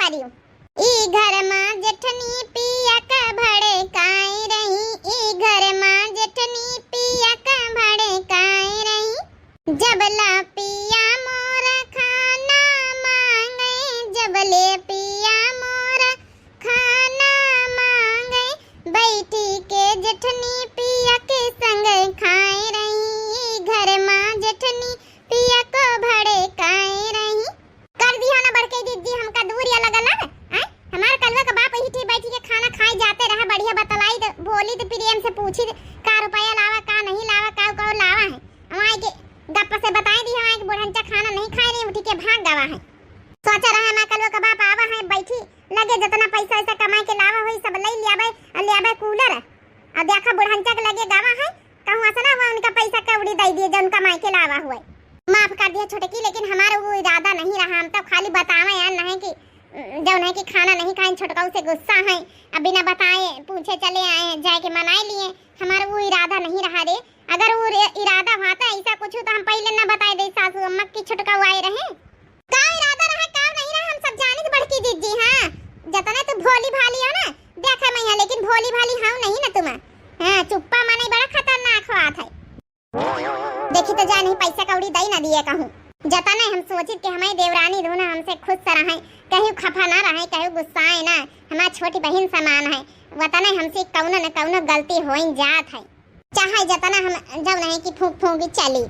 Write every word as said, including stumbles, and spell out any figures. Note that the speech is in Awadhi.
हरिओम। ई घर मा जेठनी पिया क भड़काई रही, ई घर मा जेठनी पिया क भड़काई रही। जबला पिया मोर खाना मांगे, जबले पिया मोर खाना मांगे, बैठी के जेठनी पिया के संग खाए रही। ई घर मा जेठनी पिया को भड़काए रही। कर दिहा ना बड़के दीदी, हमका दूर या लगा लग, आय? हमार कलवा का बाप यही ठी बैठी के खाना खाए जाते रहा, बढ़िया बतलाई त, बोली त, प्रेम से पूछी त, का रुपया लावा, का नहीं लावा, का, का लावा है। वहाँ के गप से बताई दी, वहाँ के बुढ़ंचा खाना नहीं खाए रही, उठी के भाग गवा है। सोचा रहा हमार कलवा का बाप आवा है, बैठी लगे जतना पैसा वैसा कमाए के लावा होई, सब ले लियाबे, और लियाबे कूलर, और देखा बुढ़ंचा के लगे गवा है, कहूँ असना हुआ उनका पैसा कौड़ी दे दिए जौन कमाए के लावा हुए। माफ कर दिया छोटकी, लेकिन हमारा वो इरादा नहीं रहा, हम तो खाली बतावे यार नहीं कि जौन है कि खाना नहीं खाए, छोटकाऊ से गुस्सा है, अब बिना बताए पूछे चले आए हैं, जाए के मनाए लिए। हमारा वो इरादा नहीं रहा रे, अगर वो रे-, इरादा होता ऐसा कुछ तो हम पहले ना बताए दे सासू अम्मा की छोटकाऊ आए रहे। का इरादा रहा, का नहीं रहा, हम सब जानी बड़की दीदी। हाँ, जतने तू भोली भाली हो ना, देखे मैं यहाँ, लेकिन भोली भाली हाँ नहीं ना तुम। हाँ, चुप्पा माने बड़ा खतरनाक होत है। देखी तो जानी पैसा कौड़ी दई ना दिए कहूँ। जतने हम सोचित कि हमारी देवरानी दोनों हमसे खुश रहे, कहीं खफा ना रहे, कहीं गुस्साए ना, हमार छोटी बहिन समान है, वतने हमसे कौनो न कौनो गलती होई जात है। चाहे जतना हम जौन है कि फूंक फूंक चली।